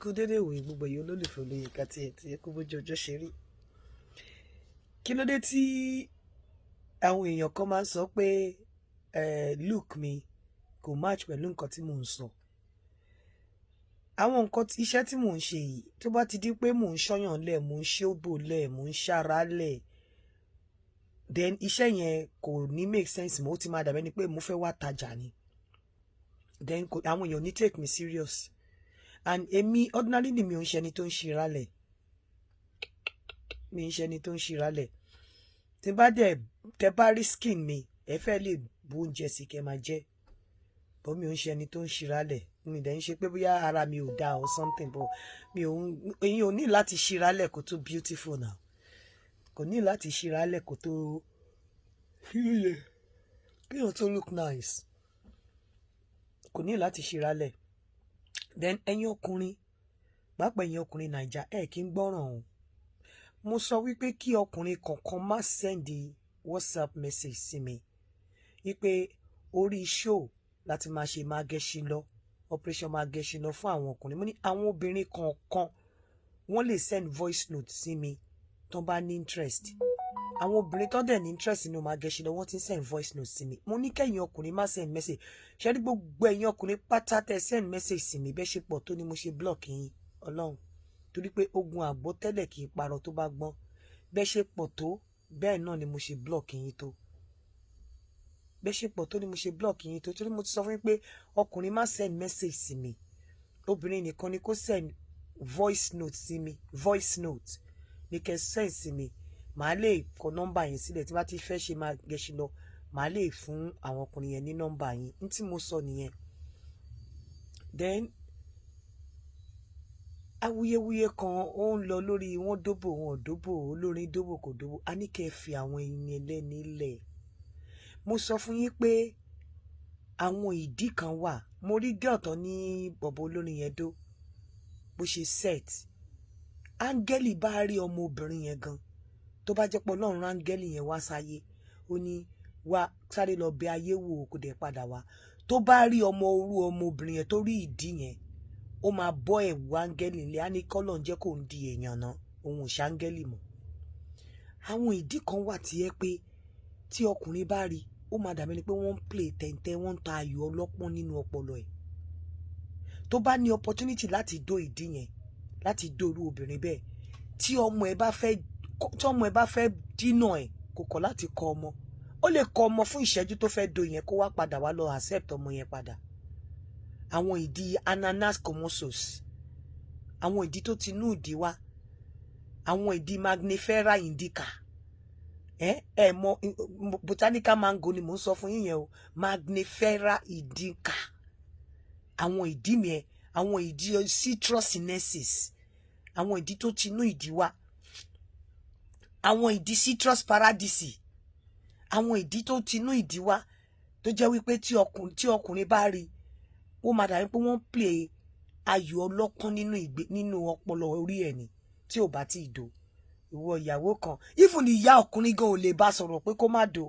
Kú dédé ìwòyí, gbogbo ẹ̀yin olólùfẹ́ Olóyinka TNT. Ẹ kú bójú ọjọ́ ṣe rí. Kí ló dé tí àwọn èèyàn kan máa ń sọ pé look mi kò match pẹ̀lú nǹkan tí mò ń sọ? Àwọn nǹkan, iṣẹ́ tí mò ń ṣe yìí, tó bá ti di pé mò ń ṣọ́yàn lẹ̀, mò ń ṣóbò lẹ̀, mò ń ṣára lẹ̀, then iṣẹ́ yẹn kò ní make sense mọ́. Ó ti máa dàbẹ́ ni pé mo fẹ́ wá tajà ni. Then àwọn èèyàn ní take me serious. And èmi ordinarily, mi ò ń ṣe ẹni tó ń ṣíralẹ̀, mi ń ṣe ẹni tó ń ṣíralẹ̀. Tí bá dẹ̀ tẹ bá rí skin mi, ẹ fẹ́ lè bu oúnjẹ sí kẹ́ máa jẹ bọ́. Mi ò ń ṣe ẹni tó ń ṣíralẹ̀. Mi dẹ̀ ń ṣe pé bóyá ara mi ò dáa or something, but mi ò ń èyí ò ní láti ṣíralẹ̀ kó tó beautiful now. Kò ní láti ṣíralẹ̀ kó tó kéèyàn tó look nice. Kò ní láti ṣíralẹ̀. Then ẹ̀yin ọkùnrin, pàápàá ẹ̀yin ọkùnrin Naija, ẹ̀ kí ń gbọ́ràn o. Mo sọ wípé kí ọkùnrin kankan má send WhatsApp message sí mi, wípé orí show láti máa ṣe máa gẹṣin lọ, operation máa gẹṣin lọ fún àwọn ọkùnrin. Mo ní àwọn obìnrin kọ̀ọ̀kan, wọ́n lè send voice note sí mi tó bá ní interest. Àwọn obìnrin tó dẹ̀ ní interest nínú máa gẹṣin lọ, wọ́n ti ń send voice note sí mi. Mo ní kẹ́yìn ọkùnrin má send message. Ṣé ní gbogbo ẹ̀yin ọkùnrin pátá tẹ́ send message sí mi, bẹ́ẹ̀ ṣe pọ̀ tó ni mo ṣe block yín. Ọlọ́run, torí pé ogun àgbọ́ tẹ́lẹ̀ kì í parọ́ tó bá gbọ́n. Bẹ́ẹ̀ ṣe pọ̀ tó, bẹ́ẹ̀ náà ni mo ṣe block yín tó. Bẹ́ẹ̀ ṣe pọ̀ tó ni mo ṣe block yín tó, torí mo ti sọ fún yín pé ọkùnrin má send message sí mi, obìnrin nìkan ni kó send voice note sí mi. Voice note ní kẹ́ send sí mi, màá lè kọ nọ́mbà yẹn sílẹ̀. Tí bá ti fẹ́ ṣe máa gẹṣin lọ, màá lè fún àwọn ọkùnrin yẹn ní nọ́mbà yín. Ní tí mo sọ nìyẹn. Then awuyewuye kan ó ń lọ lórí wọn dóbò, wọn ò dóbò, olórin dóbò, kò dóbò. A ní kẹ́ ẹ fi àwọn ẹni ẹlẹ́ni lẹ̀. Mo sọ fún yín pé àwọn ìdí kan wà. Mo rí gẹ́ọ̀tọ̀ ní bọ̀bọ̀ olórin yẹn dó bó ṣe set. Áńgẹ́lì bá rí ọmọbìnrin yẹn gan, tó bá jẹ́ pé Ọlọ́run rán áńgẹ́lì yẹn wá sáyé, ó ní wá sáré lọ bẹ ayé wò, kò dẹ̀ padà wá. Tó bá rí ọmọ orú ọmọbìnrin yẹn tó rí ìdí yẹn, ó máa bọ́ ẹ̀wù áńgẹ́lì ńlẹ̀. Á ní kọ́lọ̀ ń jẹ́ kó ń di èèyàn náà, òun ò ṣáńgẹ́lì mọ́. Àwọn ìdí kan wà tí ẹ pé tí ọkùnrin bá rí, ó máa dàbí ẹni pé wọ́n ń play tẹ̀ǹtẹ̀, wọ́n ń ta ayò ọlọ́pọ́n nínú ọpọlọ ẹ̀. Tó bá ní opportunity láti dó ìdí yẹn, láti dó irú obìnrin bẹ́ẹ̀, tí ọmọ ẹ bá fẹ́ dínà ẹ̀, kò kọ̀ láti kọ ọmọ. Ó lè kọ ọmọ fún ìṣẹ́jú tó fẹ́ do yẹn, kó wá padà wá lọ accept ọmọ yẹn padà. Àwọn ìdí ananas comosus, àwọn ìdí tó ti nú ìdí wá, àwọn ìdí Mangifera indica. Ẹ mọ botanical mango ni mò ń sọ fún yín yẹn o. Mangifera indica, àwọn ìdí yẹn, àwọn ìdí Citrus sinensis, àwọn ìdí tó ti nú ìdí wá, àwọn ìdí Citrus paradisi, àwọn ìdí tó ti nú ìdí wá, tó jẹ́ wípé tí ọkùnrin bá rí, ó máa dàbí pé wọ́n ń play ayò ọlọ́pọ́n nínú ìgbé, nínú ọpọlọ orí ẹ̀ ni. Tí ò bá tí ì do, ìwọ ìyàwó kan, even ìyá ọkùnrin gan ò lè bá sọ̀rọ̀ pé kó má do.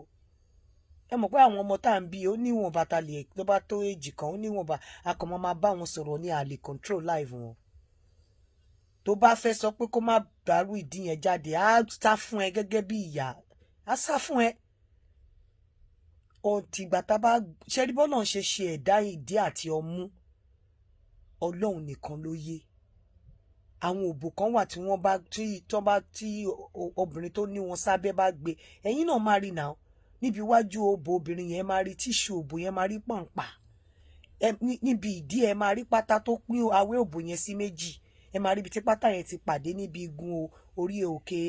Ẹ mọ̀ pé àwọn ọmọ tá à ń bí, ó níwọ̀n bàtà lè tó bá tó èjì kan, ó níwọ̀n bá akọ̀mọ́ máa bá wọn sọ̀rọ̀ ní àlè control life wọn. Tó bá fẹ́ sọ pé kó má gbárù ìdí yẹn jáde, á sá fún ẹ gẹ́gẹ́ bí ìyá, á sá fún ẹ. Ọtìgbà tá a bá ṣẹ́rí bọ́lá ń ṣe ṣe ẹ̀dá ìdí àti ọmú, Ọlọ́run nìkan ló yé. Àwọn òbò kan wà tí wọ́n bá tí tó bá tí obìnrin tó ní wọn sábẹ́ bá gbé, ẹ̀yin náà máa rí náà. Níbi iwájú òbò obìnrin yẹn, máa rí tíṣù òbò yẹn, máa rí pọ̀npà. Níbi ìdí ẹ, máa rí pátá tó pín awẹ́ òbò yẹn sí méjì. Ẹ máa rí ibi tí pátá yẹn ti pàdé níbi igun orí òkè,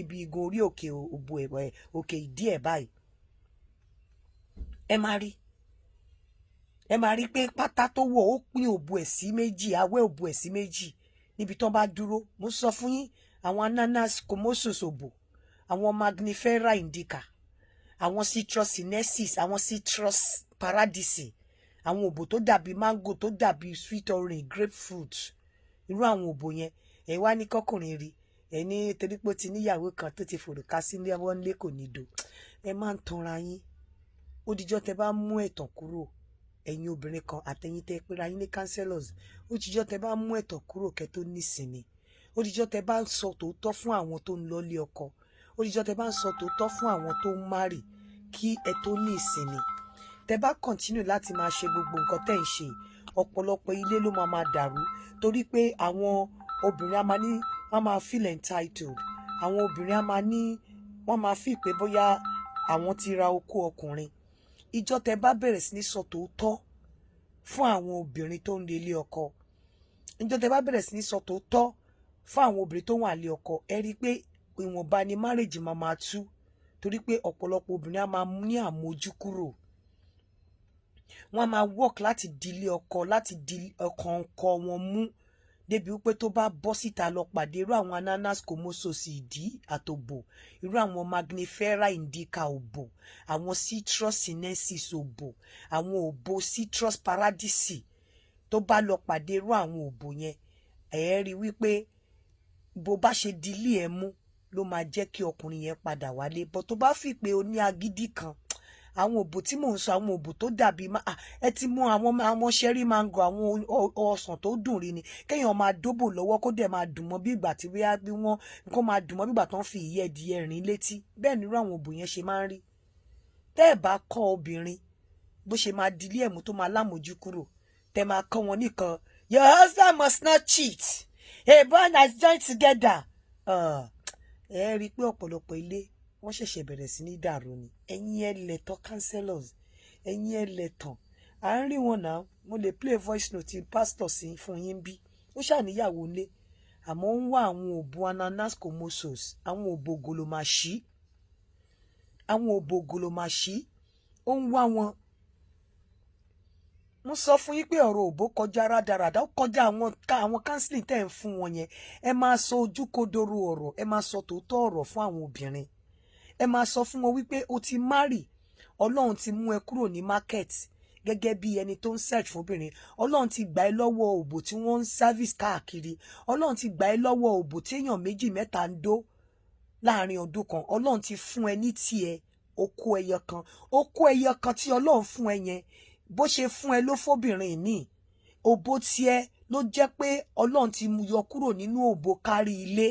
ibi igun orí òkè òbò ẹ, òkè ìdí ẹ báyìí. Ẹ máa rí pé pátá tó wọ̀, ó pín òbò ẹ̀ sí méjì, awẹ́ òbò ẹ̀ sí méjì níbi tó bá dúró. Mo sọ fún yín, àwọn ananas comosus òbò, àwọn Mangifera indica, àwọn Citrus sinensis, àwọn Citrus paradisi, àwọn òbò tó dàbí mango, tó dàbí sweet orange, grapefruit, irú àwọn òbò yẹn, ẹ wá ní kọkùnrin rí ẹ ní torí pé ó ti níyàwó kan tó ti fòrùka sí wọn lé, kò ní do. Ẹ máa ń tanra yín. Ó dijọ́ tẹ bá mú ẹ̀tàn kúrò. Ẹ̀yin obìnrin kan àtẹ̀yin tẹ́ pera yín ní counselors, ó jíjọ́ tẹ́ bá mú ẹ̀tọ́ kúrò kẹ́ tó nísinmi. Ó jíjọ́ tẹ́ bá ń sọ tòótọ́ fún àwọn tó ń lọ́lé ọkọ. Ó jíjọ́ tẹ́ bá ń sọ tòótọ́ fún àwọn tó ń marry kí ẹ tó ní ìsinmi. Tẹ́ bá continue láti máa ṣe gbogbo nǹkan tẹ́ ń ṣe, ọ̀pọ̀lọpọ̀ ilé ló máa máa dàrú, torí pé àwọn obìnrin á máa ní, wọ́n máa feel entitled. Àwọn obìnrin á máa ní, wọ́n máa feel pé bóyá àwọn ti ra okó ọkùnrin. Ìjọ́ tẹ́ bá bẹ̀rẹ̀ sí ní sọ tòótọ́ fún àwọn obìnrin tó ń lé ilé ọkọ, ìjọ́ tẹ́ bá bẹ̀rẹ̀ sí ní sọ tòótọ́ fún àwọn obìnrin tó wà lé ọkọ, ẹ rí i pé ìwọ̀nba ni marriage máa máa tú, torí pé ọ̀pọ̀lọpọ̀ obìnrin á máa ní àmójúkúrò. Wọ́n á máa work láti di ilé ọkọ, láti di ọkàn ọkọ wọn mú, débi wípé tó bá bọ́ síta lọ pàdé irú àwọn ananas comosus ìdí àtòbò, irú àwọn Mangifera indica òbò, àwọn Citrus sinensis òbò, àwọn òbò Citrus paradisi, tó bá lọ pàdé irú àwọn òbò yẹn, ẹ̀ rí wípé bó bá ṣe dilé ẹ mú ló máa jẹ́ kí ọkùnrin yẹn padà wálé. Bọ́ tó bá fi pé o ní agídí kan, àwọn òbò tí mò ń sọ, àwọn òbò tó dàbí, ẹ ti mú àwọn cherry mango, àwọn ọsàn tó dùn rí ni, kéèyàn máa dóbò lọ́wọ́ kó dẹ̀ máa dùn mọ́ bí ìgbà tí wíyá bí wọ́n kó máa dùn mọ́ bí ìgbà tó ń fi ìyẹ́ ẹdìyẹ rìn létí. Bẹ́ẹ̀ nírú àwọn òbò yẹn ṣe máa ń rí. Tẹ́ ẹ̀ bá kọ́ obìnrin bó ṣe máa dilé ẹ̀mú tó máa lámójú kúrò, tẹ́ máa kọ́ wọn nìkan, "Your husband must not cheat, a bond has joined together." Ẹ rí i pé ọ̀pọ̀lọpọ̀ ilé wọ́n ṣẹ̀ṣẹ̀ bẹ̀rẹ̀ sí ní dàrú ni. Ẹ̀yin ẹlẹ́tọ̀ counselors, ẹ̀yin ẹlẹ́tàn, à ń rí wọn náà. Mo lè play voice note pastor sí fún yín bí ó ṣàníyàwó lé, àmọ́ ó ń wá àwọn òbò ananas comosus, àwọn òbò gòlòmàṣí, àwọn òbò gòlòmàṣí, ó ń wá wọn. Mo sọ fún yín pé ọ̀rọ̀ òbó kọjá rádaràdá, ó kọjá àwọn counseling tẹ́ ń fún wọn yẹn. Ẹ máa sọ ojúkodoro ọ̀rọ̀, ẹ máa sọ tòótọ́ ọ̀rọ̀ fún àwọn obìnrin. Ẹ máa sọ fún wọn wípé o ti marry, Ọlọ́run ti mú ẹ kúrò ní market gẹ́gẹ́ bí ẹni tó ń search fún obìnrin. Ọlọ́run ti gbà ẹ́ lọ́wọ́ òbò tí wọ́n ń service káàkiri. Ọlọ́run ti gbà ẹ́ lọ́wọ́ òbò tí èèyàn méjì mẹ́ta ń dó láàrin ọdún kan. Ọlọ́run ti fún ẹ ní tiẹ̀, okó ẹyọ kan. Okó ẹyọ kan tí Ọlọ́run fún ẹ yẹn, bó ṣe fún ẹ ló fóbìnrin míì. Òbò tiẹ̀ ló jẹ́ pé Ọlọ́run ti mú yọ kúrò nínú òbò kárí ilé.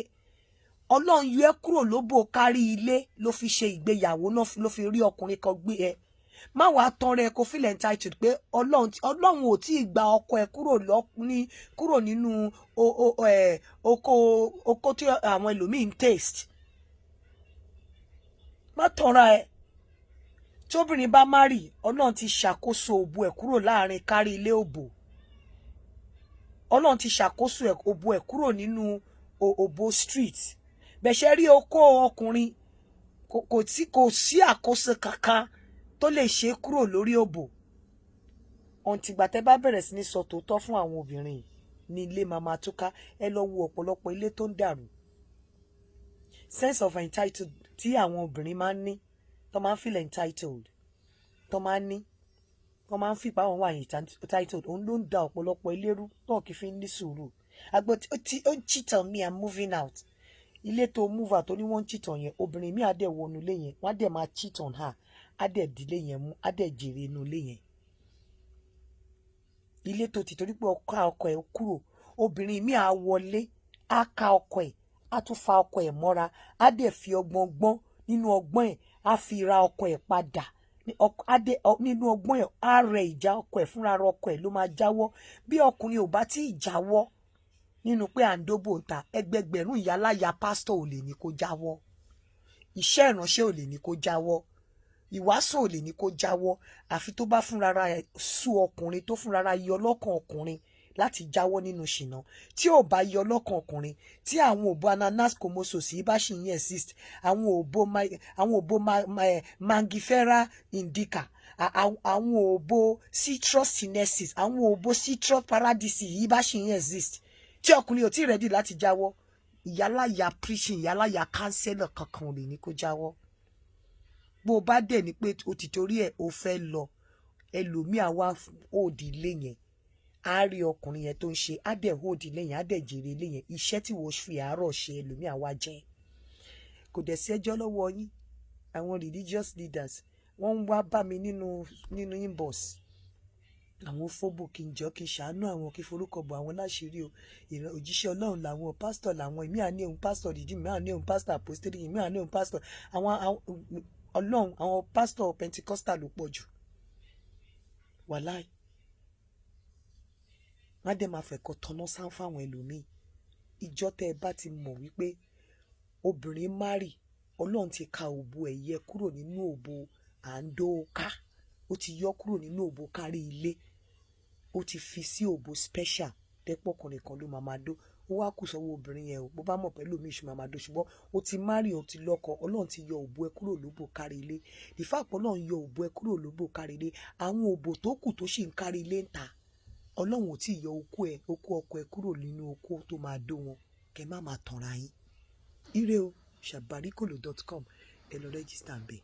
Ọlọ́run yọ ẹ́ kúrò lóbò kárí ilé, ló fi ṣe ìgbéyàwó náà, ló fi rí ọkùnrin kan gbé ẹ. Má wàá tán rẹ kó feel entitled pé Ọlọ́run ò tí ì gba ọkọ ẹ kúrò ní kúrò nínú oko oko tí àwọn ẹlòmíín taste. Má tanra ẹ. Tóbìnrin bá marry, Ọlọ́run ti ṣàkóso òbò ẹ̀ kúrò láàrin kárí ilé òbò. Ọlọ́run ti ṣàkóso òbò ẹ̀ kúrò nínú òbò street. Bẹ̀ṣẹ̀ rí okó ọkùnrin, kò sí àkóso kankan tó lè ṣe kúrò lórí òbò. Ọ̀ǹtìgbà tẹ́ bá bẹ̀rẹ̀ sí ní sọ tòótọ́ fún àwọn obìnrin ní ilé máa máa túká. Ẹ lọ wo ọ̀pọ̀lọpọ̀ ilé tó ń dàrú. Sense of entitled tí àwọn obìnrin máa ń ní, tó máa ń feel entitled, tó máa ń ní, tó máa ń fìpá àwọn wà entitled, òun ló ń da ọ̀pọ̀lọpọ̀ ilé rú náà, kì í fi ń ní sùúrù. Àgbẹ̀ tí ó ń cheat on me, I'm moving out. Ilé tó move out tó ní wọ́n ń cheat on yẹn, obìnrin mi á dẹ̀ wọnú ilé yẹn, wọ́n á dẹ̀ máa cheat on her, á dẹ̀ dílé yẹn mú, á dẹ̀ jèrè inú ilé yẹn. Ilé tó ti torí pé ọkọ ọkọ ẹ̀ kúrò, obìnrin mi á wọlé, á ka ọkọ ẹ̀, á tún fa ọkọ ẹ̀ mọ́ra, á dẹ̀ fi ọgbọ́n gbọ́n nínú ọgbọ́n ẹ̀, á fi ra ọkọ ẹ̀ padà nínú ọgbọ́n ẹ̀, á rẹ ìjà ọkọ ẹ̀ fúnra ọkọ ẹ̀ ló máa jáwọ́. Bí ọkùnrin ò bá tí ì jáwọ́ nínú pé à ń dóbò ń ta, ẹgbẹgbẹ̀rún ìyáláyà pásítọ̀ ò lè ní kó jáwọ́, iṣẹ́ ìránṣẹ́ ò lè ní kó jáwọ́, ìwàásù ò lè ní kó jáwọ́, àfi tó bá fúnra ẹ̀ sú ọkùnrin, tó fúnra yọ lọ́kàn ọkùnrin láti jáwọ́ nínú ṣìnà. Tí ò bá yọ lọ́kàn ọkùnrin, tí àwọn òbò ananas comosus yìí bá ṣì ń exist, àwọn òbò Mangifera indica, àwọn òbò Citrus sinensis, àwọn òbò Citrus paradisi yìí bá ṣì ń exist, tí ọkùnrin ò tí ì ready láti jáwọ́, ìyáláyà preaching, ìyáláyà counselor kankan ò lè ní kó jáwọ́. Bó o bá dẹ̀ ní pé o ti torí ẹ̀ o fẹ́ lọ, ẹlòmíà wá òdì ilé yẹn, á rí ọkùnrin yẹn tó ń ṣe, á dẹ̀ òdì ilé yẹn, á dẹ̀ jèrè ilé yẹn. Iṣẹ́ tí wọ́n fi àárọ̀ ṣe, ẹlòmíà wá jẹ́. Kò dẹ̀ sí ẹjọ́ lọ́wọ́ yín. Àwọn religious leaders, wọ́n ń wá bá mi nínú inbox. Àwọn fóbò kí n jọ, kí n ṣàánú àwọn, kí forúkọ bọ àwọn láṣìírí o. Ìran òjíṣẹ́ Ọlọ́run làwọn, pásítọ̀ làwọn. Ìmí àní òun pásítọ̀ dídí, ìmí àní òun pásítọ̀ apostolic, ìmí àní òun pásítọ̀ àwọn Ọlọ́run. Àwọn pásítọ̀ Pentecostal ló pọ̀ jù, wàláì. Má dẹ̀ máa fẹ̀kọ́ tọ́nà sáń fáwọn ẹlòmíì. Ìjọ tẹ́ ẹ bá ti mọ̀ wípé obìnrin marry, Ọlọ́run ti ka òbò ẹ̀yẹ kúrò nínú òbò àńdóká, ó ti yọ kúrò nínú òbò kárí ilé, ó ti fi sí òbò special tẹ́pọ̀kùnrin kan ló máa máa dó. Ó wá kù sọ́wọ́ obìnrin yẹn o. Bó bá mọ̀ pẹ̀lú mi ìṣù máa máa dó, ṣùgbọ́n ó ti marry, ó ti lọ́kọ, Ọlọ́run ti yọ òbò ẹ kúrò lóbò kárí ilé. Ìfàpọ̀ Ọlọ́run yọ òbò ẹ kúrò lóbò kárí ilé, àwọn òbò tó kù tó sì ń kárí ilé ń ta, Ọlọ́run ò tí ì yọ okó ẹ, okó ọkọ ẹ kúrò nínú okó tó máa dó wọn. Kẹ má máa tanra yín. Ire o. Sabarikolo.com, ẹ lọ register ń bẹ̀.